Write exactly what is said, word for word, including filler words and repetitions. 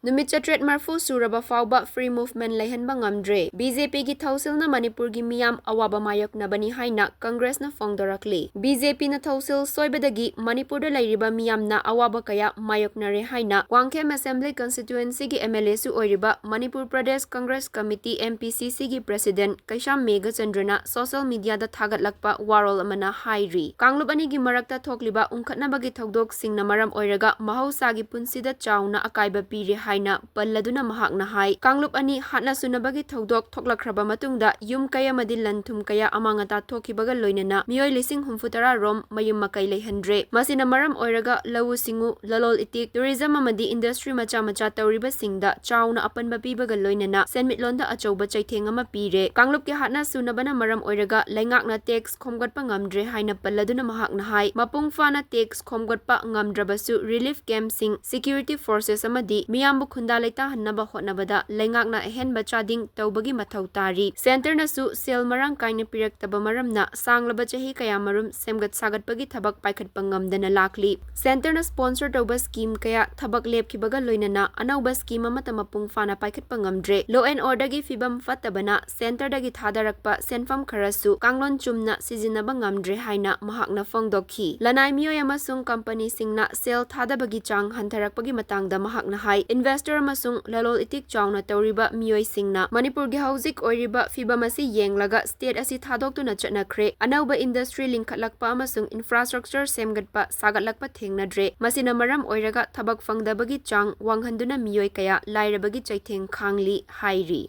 ꯅꯨꯃꯤꯠ ꯆꯥꯇ꯭ꯔꯦꯠ ꯃꯔꯐꯨ ꯁꯨꯔꯕ ꯐꯥꯎꯕ free movement ꯂꯩꯍꯟꯕ ꯉꯝꯗ꯭ꯔꯦ꯫ BJPꯒꯤ ꯊꯧꯁꯤꯜꯅ ꯃꯅꯤꯄꯨꯔꯒꯤ ꯃꯤꯌꯥꯝ ꯑꯋꯥꯕ ꯃꯥꯌꯣꯛꯅꯕꯅꯤ ꯍꯥꯏꯅ ꯀꯪꯒ꯭ꯔꯦꯁꯅ ꯐꯣꯡꯗꯣꯔꯛꯂꯤ꯫ BJPꯅ ꯊꯧꯁꯤꯜ ꯁꯣꯏꯕꯗꯒꯤ ꯃꯅꯤꯄꯨꯔꯗ ꯂꯩꯔꯤꯕ ꯃꯤꯌꯥꯝꯅ ꯑꯋꯥꯕ ꯀꯌꯥ ꯃꯥꯌꯣꯛꯅꯔꯦ ꯍꯥꯏꯅ ꯋꯥꯡꯈꯦꯝ Assembly Constituencyꯒꯤ MLAꯁꯨ ꯑꯣꯏꯔꯤꯕ Manipur Pradesh Congress Committee, MPCCꯒꯤ President ꯀꯩꯁꯥꯝ ꯃꯦꯘꯆꯟꯗ꯭ꯔꯅ social mediaꯗ ꯊꯥꯒꯠꯂꯛꯄ ꯋꯥꯔꯣꯜ ꯑꯃꯅ ꯍꯥꯏꯔꯤ꯫ ꯀꯥꯡꯂꯨꯞ ꯑꯅꯤꯒꯤ ꯃꯔꯛꯇ ꯊꯣꯛꯂꯤꯕ ꯎꯪꯈꯠꯅꯕꯒꯤ ꯊꯧꯗꯣꯛꯁꯤꯡꯅ ꯃꯔꯝ ꯑꯣꯏꯔꯒ ꯃꯍꯧꯁꯥꯒꯤ ꯄꯨꯟꯁꯤꯗ ꯆꯥꯎꯅ ꯑꯀꯥꯏꯕ ꯄꯤꯔꯦ ꯍꯥꯏꯅ ꯄꯜꯂꯗꯨꯅ ꯃꯍꯥꯛꯅ ꯍꯥꯏ, ꯀꯥꯡꯂꯨꯞ ꯑꯅꯤ ꯍꯥꯠꯅ ꯁꯨꯅꯕꯒꯤ ꯊꯧꯗꯣꯛ ꯊꯣꯛꯂꯛꯈ꯭ꯔꯕ ꯃꯇꯨꯡꯗ ꯌꯨꯝ ꯀꯩ ꯑꯃꯗꯤ ꯂꯟ ꯊꯨꯝ ꯀꯌꯥ ꯑꯃꯥꯡ ꯑꯇꯥ ꯊꯣꯛꯈꯤꯕꯒ ꯂꯣꯏꯅꯅ ꯃꯤꯑꯣꯏ ꯂꯤꯁꯤꯡ ꯍꯨꯝꯐꯨ ꯇꯔꯥ ꯔꯣꯝ ꯃꯌꯨꯝ ꯃꯀꯩ ꯂꯩꯍꯟꯗ꯭ꯔꯦ꯫ ꯃꯁꯤꯅ ꯃꯔꯝ ꯑꯣꯏꯔꯒ ꯂꯧꯎ ꯁꯤꯡꯎ, ꯂꯂꯣꯜ ꯏꯇꯤꯛ, tourism ꯑꯃꯗꯤ industry ꯃꯆꯥ ꯃꯆꯥ ꯇꯧꯔꯤꯕꯁꯤꯡꯗ ꯆꯥꯎꯅ ꯑꯄꯟꯕ ꯄꯤꯕꯒ ꯂꯣꯏꯅꯅ ꯁꯦꯟꯃꯤꯠꯂꯣꯟꯗ ꯑꯆꯧꯕ ꯆꯩꯊꯦꯡ ꯑꯃ ꯄꯤꯔꯦ꯫ ꯀꯥꯡꯂꯨꯞꯀꯤ ꯍꯥꯠꯅ ꯁꯨꯅꯕꯅ ꯃꯔꯝ ꯑꯣꯏꯔꯒ ꯂꯩꯉꯥꯛꯅ tax ꯈꯣꯝꯒꯠꯄ ꯉꯝꯗ꯭ꯔꯦ ꯍꯥꯏꯅ ꯄꯜꯂꯗꯨꯅ ꯃꯍꯥꯛꯅ ꯍꯥꯏ, ꯃꯄꯨꯡ ꯐꯥꯅ tax ꯈꯣꯝꯒꯠꯄ ꯉꯝꯗ꯭ꯔꯕꯁꯨ relief campꯁꯤꯡ, security forces ꯑꯃꯗꯤ ꯃꯤꯌꯥꯝꯕꯨ ꯈꯨꯟꯗꯥ ꯂꯩꯇꯥꯍꯟꯅꯕ ꯍꯣꯠꯅꯕꯗ ꯂꯩꯉꯥꯛꯅ ꯑꯍꯦꯟꯕ ꯆꯥꯗꯤꯡ ꯇꯧꯕꯒꯤ ꯃꯊꯧ ꯇꯥꯔꯤ꯫ Centreꯅꯁꯨ ꯁꯦꯜ ꯃꯔꯥꯡ ꯀꯥꯏꯅ ꯄꯤꯔꯛꯇꯕ ꯃꯔꯝꯅ ꯁꯥꯡꯂꯕ ꯆꯍꯤ ꯀꯌꯥꯃꯔꯨꯝ ꯁꯦꯝꯒꯠ ꯁꯥꯒꯠꯄꯒꯤ ꯊꯕꯛ ꯄꯥꯏꯈꯠꯄ ꯉꯝꯗꯅ ꯂꯥꯛꯂꯤ꯫ Centreꯅ sponsor ꯇꯧꯕ scheme ꯀꯌꯥ ꯊꯕꯛ ꯂꯦꯞꯈꯤꯕꯒ ꯂꯣꯏꯅꯅ ꯑꯅꯧꯕ scheme ꯑꯃꯠꯇ ꯃꯄꯨꯡ ꯐꯥꯅ ꯄꯥꯏꯈꯠꯄ ꯉꯝꯗ꯭ꯔꯦ꯫ Law and orderꯒꯤ ꯐꯤꯕꯝ ꯐꯠꯇꯕꯅ Centreꯗꯒꯤ ꯊꯥꯗꯔꯛꯄ ꯁꯦꯟꯐꯝ ꯈꯔꯁꯨ ꯀꯥꯡꯂꯣꯟ ꯆꯨꯝꯅ ꯁꯤꯖꯤꯟꯅꯕ ꯉꯝꯗ꯭ꯔꯦ ꯍꯥꯏꯅ ꯃꯍꯥꯛꯅ ꯐꯣꯡꯗꯣꯛꯈꯤ꯫ ꯂꯅꯥꯏ ꯃꯤꯑꯣꯏ ꯑꯃꯁꯨꯡ companyꯁꯤꯡꯅ ꯁꯦꯜ ꯊꯥꯗꯕꯒꯤ ꯆꯥꯡ ꯍꯟꯊꯔꯛꯄꯒꯤ ꯃꯇꯥꯡꯗ ꯃꯍꯥꯛꯅ ꯍꯥꯏ, investor ꯑꯃꯁꯨꯡ ꯂꯂꯣꯜ ꯏꯇꯤꯛ ꯆꯥꯎꯅ ꯇꯧꯔꯤꯕ ꯃꯤꯑꯣꯏꯁꯤꯡꯅ ꯃꯅꯤꯄꯨꯔꯒꯤ ꯍꯧꯖꯤꯛ ꯑꯣꯏꯔꯤꯕ ꯐꯤꯕꯝ ꯑꯁꯤ ꯌꯦꯡꯂꯒ state ꯑꯁꯤ ꯊꯥꯗꯣꯛꯇꯨꯅ ꯆꯠꯅꯈ꯭ꯔꯦ꯫ ꯑꯅꯧꯕ industry ꯂꯤꯡꯈꯠꯂꯛꯄ ꯑꯃꯁꯨꯡ infrastructure ꯁꯦꯝꯒꯠꯄ ꯁꯥꯒꯠꯂꯛꯄ ꯊꯦꯡꯅꯗ꯭ꯔꯦ꯫ ꯃꯁꯤꯅ ꯃꯔꯝ ꯑꯣꯏꯔꯒ ꯊꯕꯛ ꯐꯪꯗꯕꯒꯤ ꯆꯥꯡ ꯋꯥꯡꯍꯟꯗꯨꯅ ꯃꯤꯑꯣꯏ ꯀꯌꯥ ꯂꯥꯏꯔꯕꯒꯤ ꯆꯩꯊꯦꯡ ꯈꯥꯡꯂꯤ ꯍꯥꯏꯔꯤ꯫